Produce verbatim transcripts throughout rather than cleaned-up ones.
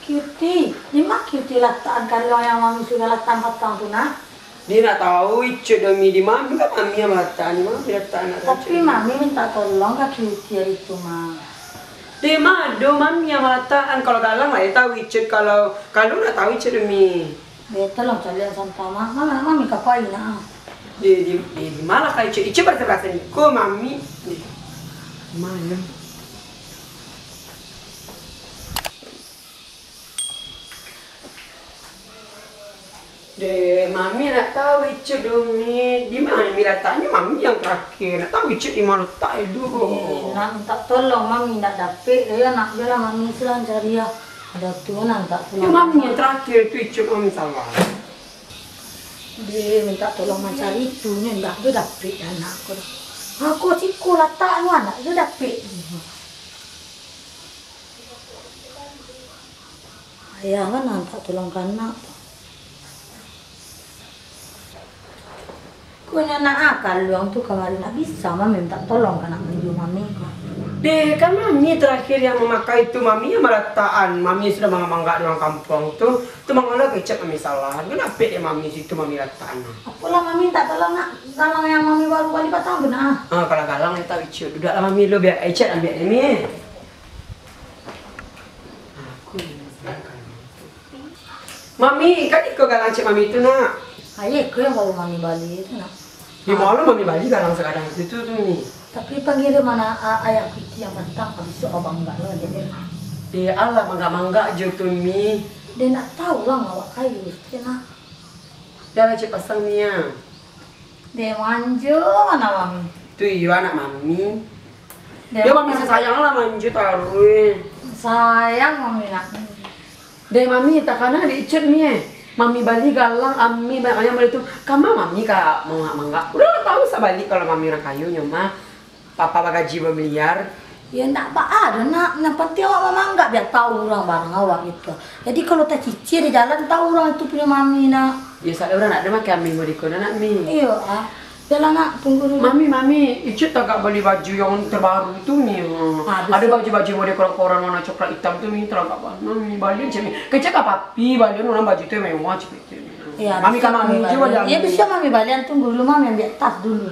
Cuti, di ma Cuti latakan kaluang yang mami sudah latakan patang tu, nak? Dia nak tahu Icut doh, Mi, di mami, kan mami yang malatakan, di mami latakan nak. Tapi mami minta tolong ka Cuti hari tu, mah. Di ma ado mami yang malatakan, kalau galang lah, dia tahu Icut, kalau, kalau nak tahu Icut doh, Mi. Deh, tolong caliak santa, mah. Mami, mami ka pai, nak. Di, di, di, di ma lah ka Icut? Icut barasa-barasa niko, mami. Deh. Malam. Deh, mami nak tahu Icut doh, Mi. Di ma mami lataknyo, mami yang terakhir. Nak tahu Icut di ma latak itu. Deh, nak minta tolong, mami nak dapek. Yo, nak, biarlah mami silang cari, yo. Ado tu nak minta tolong. Yo, mami yang terakhir tu, Icut, mami salah. Deh, minta tolong mancari tu, nyo ndak ado dapek anak ko. Ako siko latak anu, anak ado dapek. Ayah kan minta tolong ka anak tu. Ko nyo nak ah, kaluang tu kamari nak bisa mami minta tolong ka anak manjo mami ko. Deh, kan mami terakhir yang mamakai tu, mami yang malatakan, mami sudah manggak-manggak di urang kampuang tu, tu mangalo kecek mami salah, tu dapek dek mami situ mami latakan. Apolah mami minta tolong nak, galang yang mami baru bali patang tu nak ah. Ah, kalau galang, ya tahu Icut, duduklah mami dulu, biar Icut ambiak dek mami. Mami, kan iko galang cek mami tu, nak? Ayo, iko yang baru mami bali tu, nak. Di ma lo mami bali galang sagadang itu tu, Mi? Tapi panggia di ma a-, ayah Piti yang patang, habis tu abang enggak lo aja deh. Deh, alah, manggak-manggak jo tu, Mi. Deh, nak tahu lah awak kayo, tu, nak. Dah lah, cek pasang ni, ya. Deh, manjo anak mami. Tu iyo anak mami. Deh, yo, mami mami sayang lah manjo taruih. Sayang mami nak. Deh, mami, takana dek Icut ni, eh. Mami bali galang, ami banyak-banyak bali tu. Kama mami ka manggak-manggak. Udah lah tahu sabalik kalau mami urang kayo nyo mah. Papa bagaji bamiliar. Yo, ndak baa doh, nak. Nan pantiang awak mamanggak, bia tahu urang barang awak gitu. Jadi, kalau tacicia di jalan, tahu urang itu punyo mami, nak. Yo, salah urang nak ado makai ami modiko, nak, Mi. Iyo, ah. Bialah, nak, tunggu dulu. Mami, mami, Icut tagak bali baju yang terbaru tu, Mi. Ah, ado baju-baju model koran-koran warna coklat itam tu, Mi, tagak bana, Mi. Balian cek, Mi. Kecek ka papi, balian urang baju tu yang mewah, cek itu, Mi. Iyo, mami ka mami juo bali. Iyo, bisa mami balian, tunggu dulu, mami ambiak tas dulu.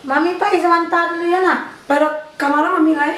Mami pai samanta dulu yo, nak. Pai ka ma mami lai?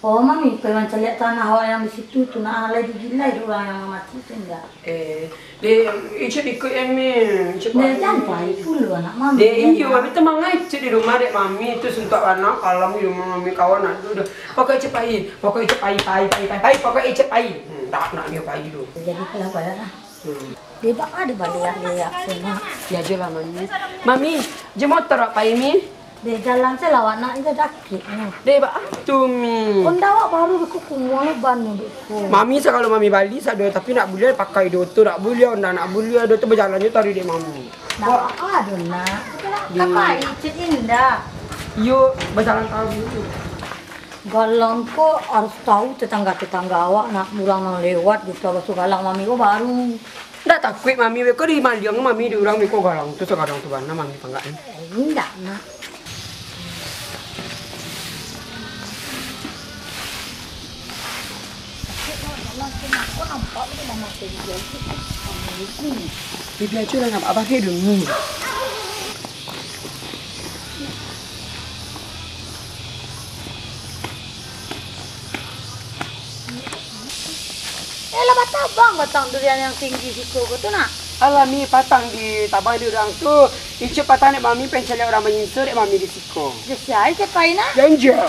Oh, mami pai mancaliak tanah awak yang di situ tu, nak, lai digilai dek urang yang mamati tu, indak? Eh, deh, Icut ikut, eh, Mi. Icut pai. Deh, jan pai pulo anak mami. Deh, iyo, mami tu mangai Icut di rumah dek mami tu, suntuak bana kalam di rumah mami, kawan ado doh. Pokok Icut pai, pokok Icut pai, pai, pai, pai, pai, pokok Icut pai. Hmm, dak nak dio pai doh. Jadi, kalah pai lah. Hmm. Deh, baa deh baliak-liak tu, nak. Yo, jo lah, Mami. Mami, jo motor awak pai, Mi? Deh, jalan se lah awak, nak, indak dakek, nah. Deh, baa tu, Mi? Honda awak baru beko, kumuah lo ban nyo beko. Mami, sakalo Mami bali sado, tapi ndak buliah pakai doh tu, ndak buliah, Honda ndak buliah, doh tu bajalan jo tadi dek Mami. Ndak baa doh, nak. Deh. Ka pai Icut indak? Yo, bajalan tadi tu. Galang ko harus tahu tetangga-tetangga awak, nak, urang nan lewat gitu, habis tu galang mami ko baru. Ndak takuik mami beko dimaliang mami di urang beko galang tu, sagadang tu bana mami panggak ni. Eh, indak, nak. Kok nampak tu mama tu dia tu? Bibi aja lah nampak abah kayak dulu. Eh, lah batabang batang durian yang tinggi siko ko tu, nak? Alah, Mi, patang ditabang dek urang tu. Icuik patang dek Mami, pai caliak urang manyiso dek Mami di siko. Sia, sia pai, nak? Janjel.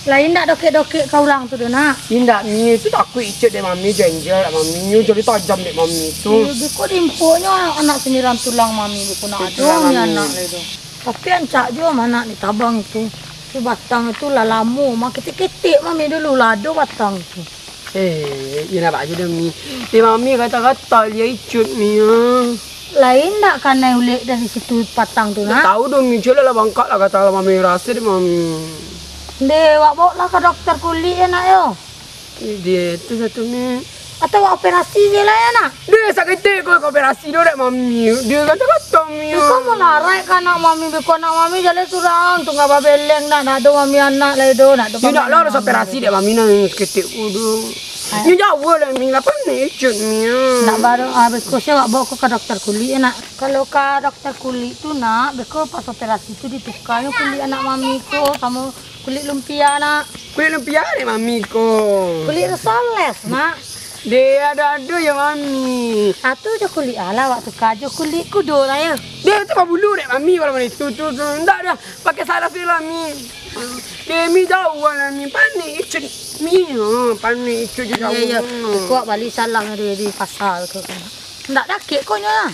Lai indak dokek-dokek ka urang tu doh, nak? Indak, Mi, tu takuik icuik dek Mami, janjel dek Mami. Nyo jari tajam dek Mami tu. Iyo, beko diimpoknyo anak samiran tulang Mami, beko nak ado Mami anak lai tu. Tapi rancak juo mah nak ditabang tu. Tu batang tu lah lamo, mah ketek-ketek Mami dulu lah ado batang tu. Eh, iyo nak bak ajo deh, Mi. Eh, Mami kata-kata lia icuik, Mi, ah. Lai indak kanai ulek dari situ patang tu, nak? Tahu doh, Mi, cek lah bangkak lah kata lah Mami raso deh, Mami. Deh, wak bawa lah ka dokter kulik yo, nak, yo. Eh, dia tu satu, Mi. Atau wak operasi je lah yo, nak? Deh, saketek ko operasi doh dek Mami. Dia kata-kata, Mi, ah. Kau mau larai ka anak Mami, beko anak Mami jaleh surang, tungga babeleng, nak, nak ado Mami anak lai doh, nak ado. Indak lah, harus operasi dek Mami, nah, saketek ko doh. Nyo jauah lah, Mi, lapan ni icuik, Mi, ah. Nak baru, ah, beko sia wak bawa ko ka dokter kulik, nak. Kalau ka dokter kulik tu, nak, beko pas operasi tu ditukanyo kulik anak Mami ko samo kulik lumpia, nak. Kulik lumpia dek Mami ko. Kulik raso les, nak. Deh, ado-ado yo, Mami. Ah, tu jo kulik alah, wak tuka jo kulik kudo lah yo. Deh, tu babulu dek Mami, kalau itu tu, tu. Ndak dah, pakai salah sih lah, Mi. Deh, Mi jauah lah, Mi. Panik icuik, Mi. Ha, panik icuik je jauah. Iyo, iyo. Beko wak bali salang di, di pasar tu. Ndak dakek ko nyo lah.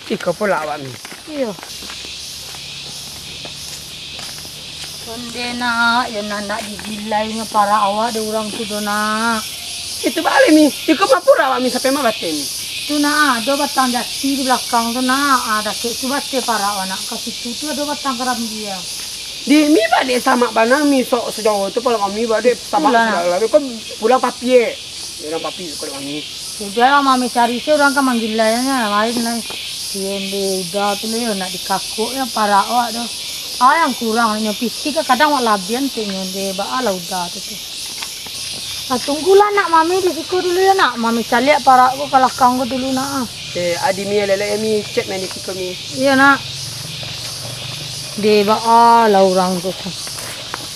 Iko pulo awak ni. Iyo. Onde nak, yo nan nak digilainyo parak awak dek urang tu doh nak. Itu baliak, Mi. Iko mah pulo awak, Mi, sampai ma bateh, Mi? Tu nak, ado batang jati di balakang tu nak. Ah, dakek tu bateh parak awak nak. Ka situ tu ado batang karambia. Di, Mi, baliak samak bana, Mi, sok sajauah tu, kalau kami baliak samak. Itulah, nak. Sudah lah. Ko pulang papi, eh. Pulang papi, kalau kami. Sudahlah, Mami cari se urang ka manggilaiannyo, lain lai. Iyo, ndeh, udah tu lah yo, nak dikakok yo parak awak tu. Ah, yang kurang nyo pitih ka kadang wak labian tu nyo, ndeh, baa lah udah tu, tu. Ah, tunggulah nak Mami di siko dulu yo, nak. Mami caliak parak ko ka lakang ko dulu, nak, ah. Eh, adi Mi, lelek Mi, cek main di siko Mi. Iyo, nak. Ndeh, baa lah urang tu, tu.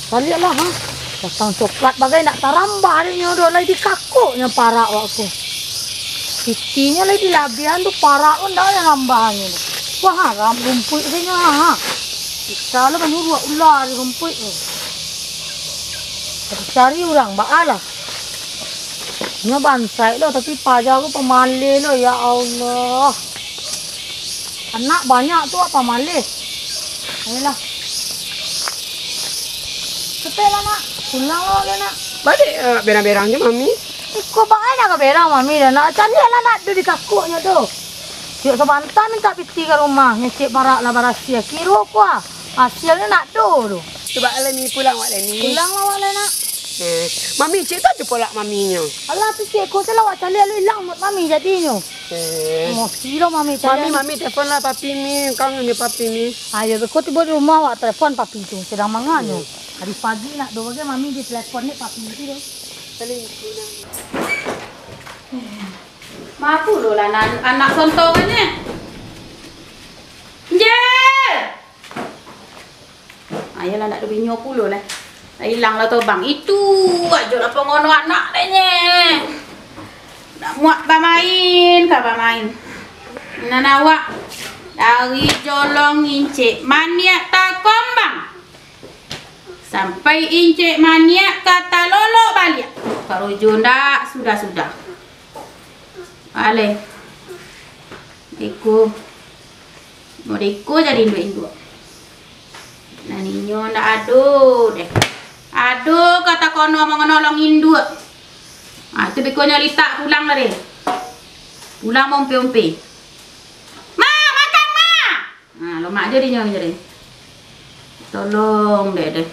Baliaklah, ha. Batang coklat bagai ndak tarambah dek nyo doh, lai dikakoknyo parak wak ko. Pitihnyo lai dilabiahan tu, parak ko ndak ado nambahnyo tu. Wah, haram rumpuik se nyo, ha. Bisa lah manyuruak ula di rumpuik tu. Cari urang, baa lah. Nyo bansaik lo, tapi paja ko pamaleh lo, ya Allah. Anak banyak tu, wak pamaleh. Ayolah. Capeklah, nak. Pulang awak lah, nak. Baliak, eh, berang-berang je, Mami. Iko baa nak ka berang, Mami, dah nak. Caliaklah nak tu dikakoknyo tu. Tiok sabanta mintak pitih ka rumah, ngecek parak lah barasiah. Kiro kuah. Hasilnyo nak tu tu. Cubo lah Mi pulang awak lai ni. Pulang lah awak lai, nak. Eh, Mami cek tu aja polak Maminyo. Alah, tu cek ko tu lah awak caliak lu ilang mot Mami jadinyo. Eh. Emosi lo Mami caliak. Mami, Mami telepon lah Papi Mi, kangen jo Papi Mi. Ayo, beko tibo di rumah awak telepon Papi tu, sadang manganyo. Hmm. Tadi pagi nak do bagai Mami ditelepon dek Papi tu. Paling kurang. Ma pulo lah nan-, anak sontongan ni. Nje! Ayolah, ndak ado binyo pulo lah. Lah ilang lah tobang. Itu ajo lah pangono anak dek nye. Ndak muak bamain ka bamain. Nan awak dari jolong incek maniak takombang. Sampai incek maniak ka talolok baliak. Karojo ndak sudah-sudah. Aleh. Deko. Modeko jadi induak-induak. Nan inyo ndak ado deh. Ado kata kono mangonolong induak. Ah, tu bekonyo litak pulang tadi. Pulang mompe-ompe. Ma, makan, Ma! Nah, lomak je dinyo je deh. Tolong deh, deh.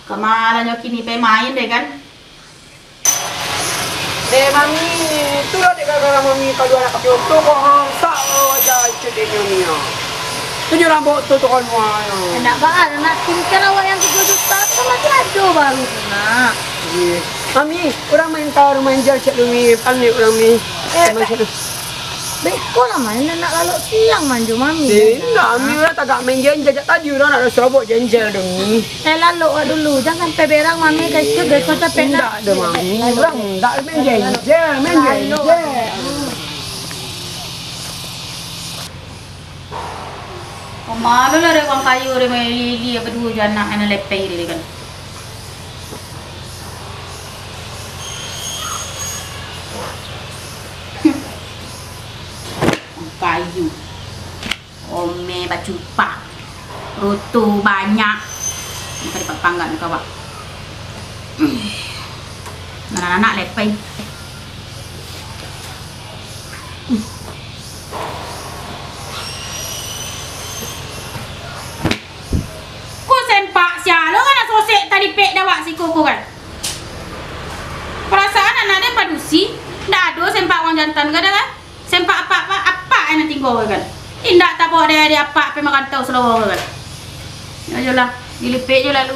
Kamalanyo kini pe main deh kan. Deh, Mami, itulah dek gara-gara Mami kaluar anak kaki oto ko, ha, sak lo aja icut dek nyo ni, ha. Tu je rambut tu, tu kan, wah, ya. Nak ba-, nak skincare awak yang tigo juta tu kan masih ado baru tu, nak. Iya. Mami, urang main tawar main jar cek lu, Mi. Panek urang, Mi. Eh, Main cek lu. Beko lah, main nak lalok siang manjo, Mami. Indak, Mi, urang tagak main genjer jak tadi, urang nak serobok genjer tu, Mi. Eh, lalok wak dulu, jan sampai berang, Mami, ka ikut beko capek nak. Indak doh, Mami. Urang indak main genjer, main genjer. Pamalu lah dek urang kayo, dek maili-ili, apo duo jo anak nan lepeh dek kan. Urang kayo. Omeh bacupak. Roto banyak. Nan ka dipapanggang ka awak. Nan anak lepeh. Ko sempak sia lo kan, sosek talipek dek awak siko ko kan. Parasaan anak den padusi, ndak ado sempak urang jantan ko doh kan. Sempak apak, apak, apak nan tingga ko kan. Indak tabao dek, dek apak pai marantau salawar ko kan. Yo, yolah, dilipek jo lalu.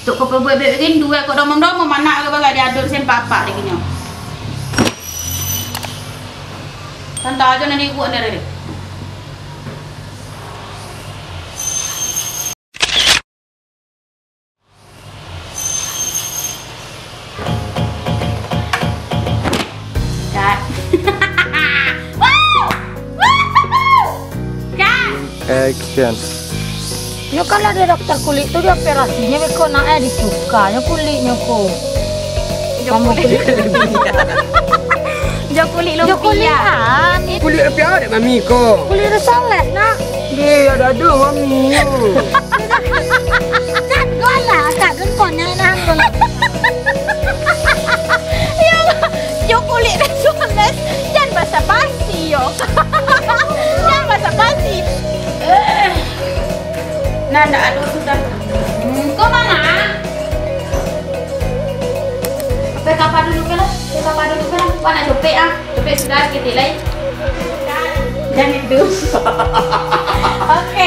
Tok ko pabuek bek bagian duo, kok domom-domom anak ko bagai diadon sempak apak dek inyo. Santa ajo nan dibuek ni dek. Cut. Wow! Woohoo! Cut. Action. Nyo kan lah di dokter kulik tu, di operasinyo beko nak, eh, dicukanyo kulitnyo ko. Jo kulik. Jo kulik lumpia. Jo kulik an. Kulik lumpia dek mami ko. Kulik risoles nak. Deh, ado-ado mami. Kan golah, kan konyol nah. Yo, yo kulik risoles. Jan basa-basi yo. Jan basa-basi. Nah, ndak ado sudah. Hmm, ko manga? Pai kapa dulu ko lah. Pai kapa dulu ko lah. Wak nak copek ah. Copek sudah saketek lai. Jan itu. Oke.